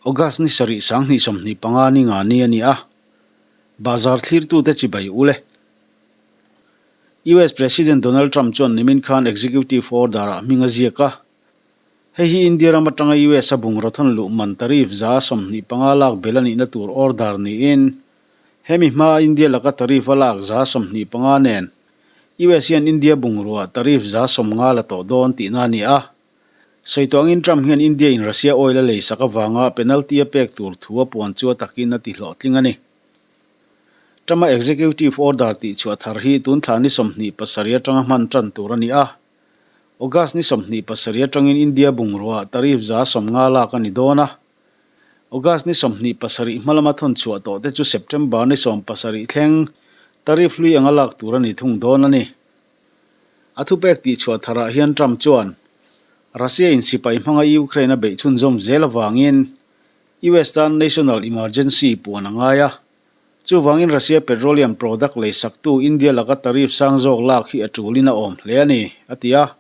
August ni sarih 2025 ni nga ni a ni a, Bazar thlirtute chibai ul e. US President Donald Trump chuan nimin khan Executive Order-ah hming a ziak a. Hei hi India ram atanga US a bungraw thawn luh man tariff 25% lak bel a nihna tur order niin hemi hmaa India laka tariff a lak 25% nen US hian India bungrua tariff 90% la tawh dawn tihna a ni a. Sawi tawh angin Trump hian India in Russia oil a leisak avanga penalty a pek tur thu a puan chu a takin a ti hlawhtling a ni. Trump-a executive order tih chhuah thar hi tun thla ni 27 atanga hman tan tur a ni a. August ni 27 atangin India bungrua tariff 90% lak a ni dawn a. August ni 27 hma lama thawn chhuah tawh te chu September ni 17 thleng tariff hlui anga lak tur a ni thung dawn a ni. A thupek tih chhuah tharah hian Trump chuan Russia in sipai hmanga Ukraine a beih chhunzawm zel avangin US tan national emergency puan a ngai a. Chuvangin Russia petroleum product leisaktu India laka tariff sang zawk lak hi a tulin a awm hle a ni, a ti a.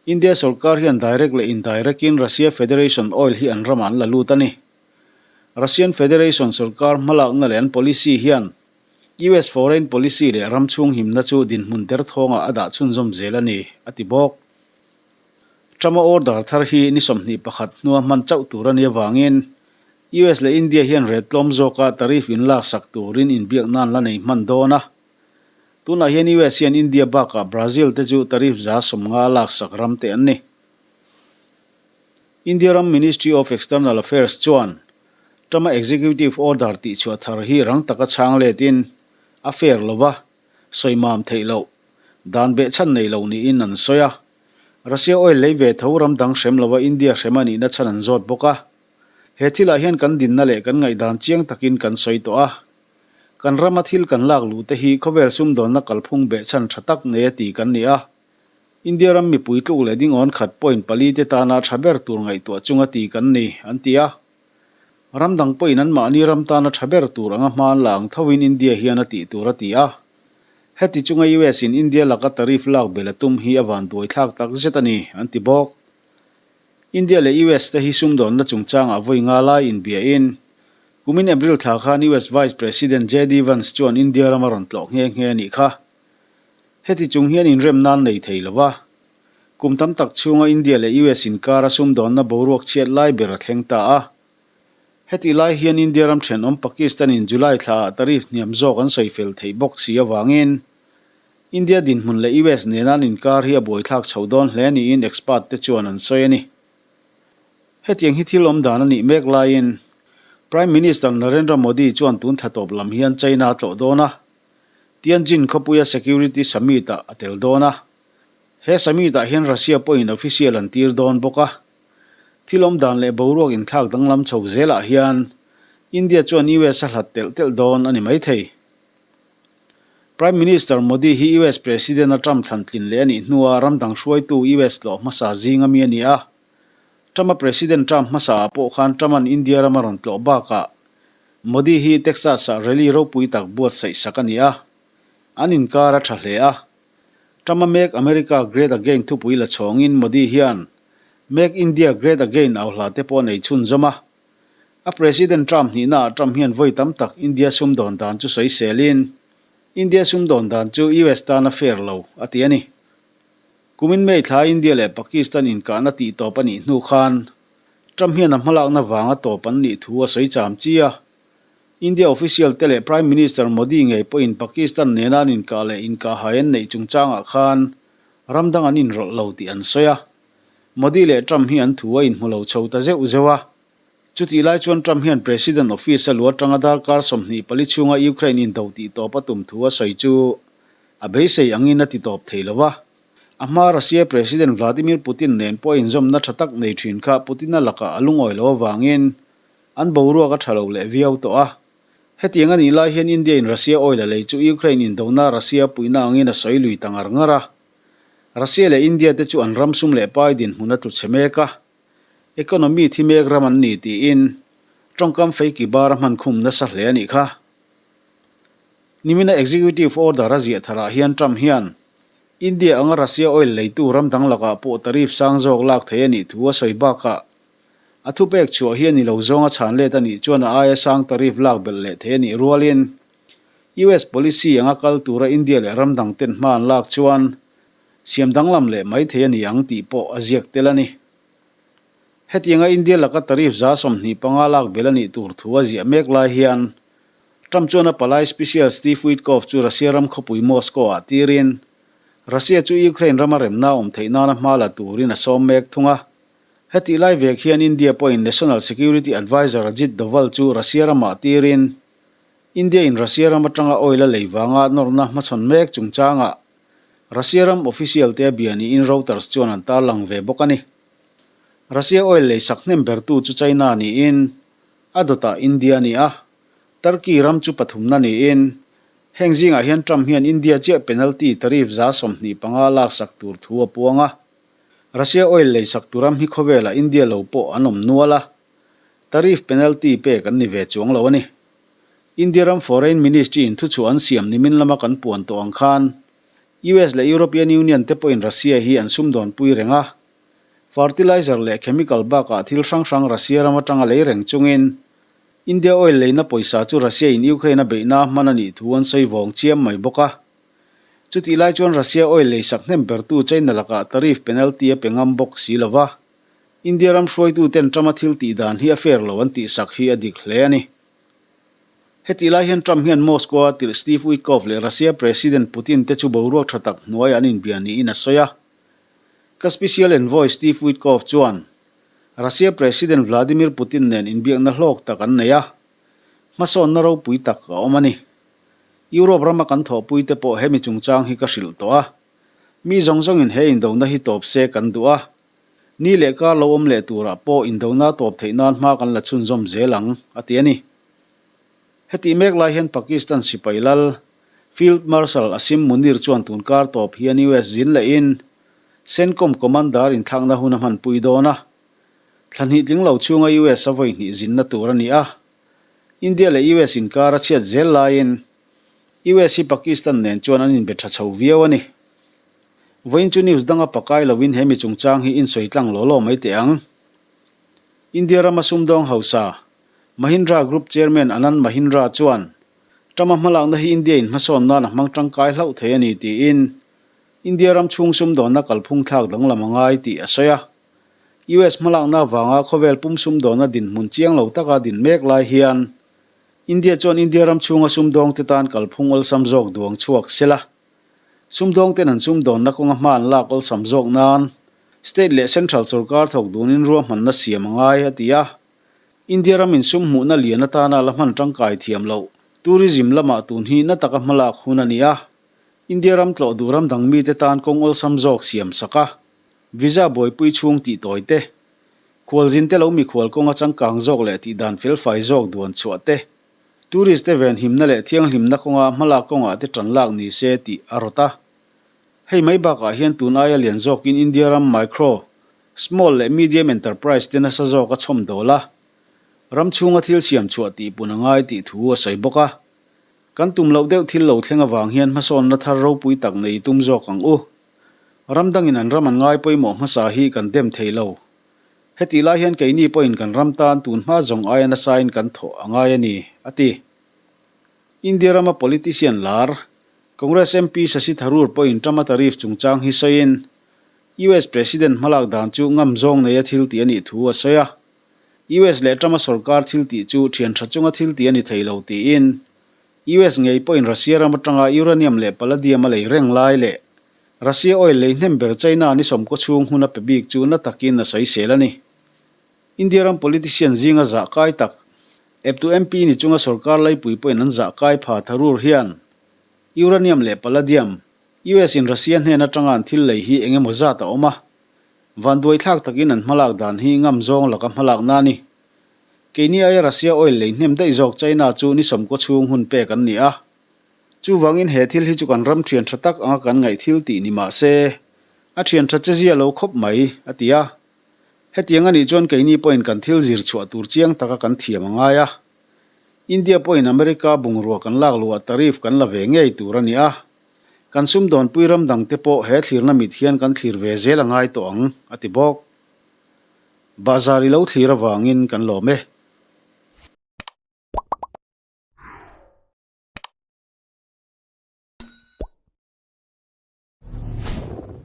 India sorkar hian direct leh indirect in Russia Federation oil hi an ramah an la lut a ni. Russian Federation sorkar hmalakna leh an policy hian US foreign policy leh ram chhung himna chu dinhmun derthawngah a dah chhunzawm zel a ni, a ti bawk. Trump-a order thar hi ni 21 hnua hman chauh tur a nih avangin US leh India hian ret tlawm zawka tariff inlaksak turin inbiakna an la nei hman dawn a. Tunah hian US hian India bakah Brazil te chu tariff 90% laksak ram te an ni. India ram Ministry of External Affairs chuan Trump-a executive order tihchhuah thar hi rang taka chhang letin a fair lova sawimam theih loh dan behchhan nei lo niin an sawi a. Russia oil lei ve tho ram dang hrem lova India hrem a nihna chhan an zawt bawk a. He thilah hian kan dinna leh kan ngaihdan chiang takin kan sawi tawh a. Kan rama thil kan lak luh te hi khawvel sumdawnna kalphung behchhan tha tak nei a ti kan ni a. India ram mipui tluk leh dingawn khat point pali te tana tha ber tur ngaihtuah chunga ti kan ni, an ti a. Ram dang pawhin anmahni ram tana tha ber tur anga hma an la ang thoin India hian a tih tur a ti a. Heti chunga US in India laka tariff lak bel a tum hi a van duai thlak tak zet a ni, an ti bawk. India leh US te hi sumdawnna chungchangah vawi nga lai inbiahin, kumin April thla khan US Vice President JD Vance chuan India ram a rawn tlawh nghe nghe a nih kha. Heti chung hian inrem nan nei thei lo va. Kum tam tak chhunga India leh US inkara sumdawnna boruak chhiat lai ber a thleng ta a. Hetih lai hian India ram thenawm Pakistan in July thlaah tariff hniam zawk an sawi fel theih bawk si avangin India dinhmun leh US nena an inkar hi a buaithlak chho dawn hle niin expert te chuan an sawi a ni. Hetiang hi thil awm dan a nih mek laiin Prime Minister Narendra Modi chuan tun thla tawp lam hian China a tlawh dawn a, Tianjin khawpuia Security Summit ah a tel dawn a. He summit ah hian Russia pawhin official an tir dawn bawk a. Thil awm dan leh boruak inthlak danglam chho zelah hian India chuan US a hlat telh telh dawn a ni maithei. Prime Minister Modi hi US President a Trump thlan tlin leh a nih hnua ram dang hruaitu US tlawh hmasa zing ami a ni a. Trump-a President Trump hmasaah pawh khan Trump-a'n India ram a rawn tlawh bakah Modi hi Texas-ah rally ropui tak buatsaih sak a ni a. An inkar a tha hle a. Trump-a Make America Great Again thupui la chhawngin Modi hian Make India Great Again au hla te pawh a nei chhunzawm a. A President Trump hnihnaah Trump hian vawi tam tak India sumdawn dan chu sawiselin, India sumdawn dan chu US tan a fair lo, a ti a ni. Kumin May thla India leh Pakistan inkahna tihtawp a nih hnu khan Trump hian a hmalakna vanga tawp an nih thu a sawi cham chi a. India official te leh Prime Minister Modi ngei pawhin Pakistan nena an inkah leh inkahhai an neih chungchangah khan ram dang an inrawlh lo tih an sawi a. Modi leh Trump hi an thu a inhmu lo chho ta zeuh zeuh a. Chutih lai chuan Trump hian President office a lu atanga darkar 24 chhunga Ukraine indo tih tawp a tum thu a sawi chu a beisei angin a ti tawp thei lo a. A hma Russia President Vladimir Putin nen pawh a inzawmna tha tak nei thin kha Putin-a lakah a lungawi lo avangin an boruak a tha lo leh viau tawh a. Hetiang a nih lai hian India in Russia oil a lei chu Ukraine indona Russia puihna angin a sawi lui ta ngar ngar a. Russia leh India te chu an ram sum leh pai dinhmun a tlu chhe mek a, economy thi mek ram an ni tiin tawngkam feiki bar a hman khum nasa hle a nih kha. Nimina executive order a ziah tharah hian Trump hian India anga Russia oil leitu ram dang lakah pawh tariff sang zawk lak thei a nih thu a sawi bakah. A thupek chhuah hi a ni lo zawnga chhan let a nih chuan a aia sang tariff lak belh leh thei a nih rualin US policy anga kal tura India leh ram dang ten hma an lak chuan siam danglam leh mai thei a ni ang tih pawh a ziak tel a ni. Hetianga India laka tariff 25% lak belh a nih tur thu a ziah mek lai hian Trump chuan a palai special Steve Witkoff chu Russia ram khawpui Moscow-ah tirin Russia chu Ukraine rama remna awm theih nana hma la turin a sawm mek thung a. Hetih lai vek hian India pawhin National Security Adviser Ajit Doval chu Russia ramah tirin India-in Russia ram atanga oil a lei vanga nawrna hmachhawn mek chungchangah Russia ram official te a bia niin Reuters chuan an tarlang ve bawk a ni. Russia oil lei sak hnem bertu chu China niin a dawtah India a ni a, Turkey ram chu pathumna niin heng zingah hian Trump hian India chiah penalty tariff 25% laksak tur thu a puang a. Russia oil lei sak tu ram hi khawvelah India lo pawh an awm nual a, tariff penalty pek an ni ve chuang lo a ni. India ram Foreign Ministry in thuchhuah an siam nimin lama kan puan tawh ang khan US leh European Union te pawhin Russia hi an sumdawnpui reng a, fertilizer leh chemical bakah thil hrang hrang Russia ram atanga lei reng chungin India oil leina pawisa chu Russia in Ukraine a beihna hman a nih thu an sawi vawng chiam mai bawk a. Chutih lai chuan Russia oil leisak hnem bertu China lakah tariff penalty a pe ngam bawk si lo va, India ram hruaituten Trump-a thil tih dan hi a fair lo an tihsak hi a dik hle a ni. Hetih lai hian Trump hian Moscow-a tirh Steve Witkoff leh Russia President Putin te chu boruak tha tak hnuaiah an inbia niin a sawi a. Ka Special Envoy Steve Witkoff chuan Russia President Vladimir Putin nen inbiakna hlawk tak an nei a, hmasawnna ropui tak a awm a ni. Europe rama kan thawhpuite pawh hemi chungchang hi ka hrilh tawh a. Mi zawng zawngin he indona hi tawp se kan duh a. Ni leh kar lo awm leh turah pawh indona tawp theih nan hma kan la chhunzawm zel ang, a ti a ni. Hetih mek lai hian Pakistan sipai lal, Field Marshal Asim Munir chuan tun kar tawp hian US zin lehin CENTCOM Commander inthlakna hun a hmanpui dawn a. Thla hnih tling lo chhunga US a vawi hnih zinna tur a ni a. India leh US inkar a chhiat zel laiin US hi Pakistan nen chuan an inbe tha chho viau a ni. Vawiin chu news danga pakai loin he mi chungchang hi insawi tlang law law mai teh ang. India rama sumdawng hausa, Mahindra Group Chairman Anand Mahindra chuan Trump-a hmalakna hi India in hmasawn nan a hmang tangkai hlauh thei a ni tiin India ram chhung sumdawnna kalphung thlak danglam a ngai tih a sawi a. US hmalakna avanga khawvel pum sumdawna dinhmun chiang lo taka din mek lai hian India chuan India ram chhunga sumdawngte tan kalphung awlsam zawk duang chhuak se la. Sumdawngten an sumdawnna kawnga hma an lak awlsam zawk nan State leh Central sawrkar thawk dunin ruahmanna siam a ngai, a ti a. India ram insum hmuhna lian atana la hman tangkai thiam loh tourism lamah tun hi na taka hmalak hun a ni a. India ram tlawh duh ram dang mite tan kawng awlsam zawk siam sak a. Visa buaipui chhung tih tawi te, khualzin te lo mikhual kawnga changkang zawk leh tih dan felfai zawk duan chhuah te, tourist te venhimna leh thianghlimna kawnga hmalak kawngah te tan lak ni se tih a rawt a. Hei mai bakah hian tun aia lian zawkin India ram micro, small leh medium enterprise te nasa zawk a chhawm dawl a, ram chhunga thil siam chhuah tih pun a ngai tih thu a sawi bawk a. Kan tum loh deuh thil lo thleng avang hian hmasawnna thar ropui tak nei tum zawk ang u. Ram dangin an ram an ngai pawimawh hmasa hi kan dem thei lo. Hetih lai hian keini pawhin kan ram tan tun hma zawng aia nasain kan thawh a ngai a ni, a ti. India rama politician lar, Congress MP Shashi Tharoor pawhin Trump-a tariff chungchang hi sawiin, US President hmalak dan chu ngam zawng neia thil tih a nih thu a sawi a. US leh Trump-a sorkar thil tih chu thian tha chunga thil tih a ni thei lo tiin, US ngei pawhin Russia ram atanga uranium leh palladium a lei reng lai leh Russia oil lei hnem ber China ni sawmkaw chhung hun a pe bik chu na takin a sawisel a ni. India ram politician zinga zah kai tak eptu MP ni chunga sorkar laipui pawhin an zah kai pha Tharoor hian uranium leh palladium US in Russia hnen atanga an thil lei hi eng emaw zat a awm a, vanduai thlak takin an hmalak dan hi ngam zawng laka hmalakna a ni. Keini aia Russia oil lei hnem daih zawk China chu ni sawmkaw chhung hun pek an ni a. Chuvangin he thil hi chu kan ram thian tha tak anga kan ngaih thil tih ni mah se, a thian tha che zia lo khawp mai, a ti a. Hetiang a nih chuan keini pawhin kan thil zir chhuah tur chiang taka kan thiam a ngai a. India pawhin America bungrua kan lak luhah tariff kan la ve ngei tur a ni a. Kan sumdawnpui ram dangte pawh he thlirna mit hian kan thlir ve zel a ngai tawh ang, a ti bawk. Bahzar i lo thlir avangin kan lawm e.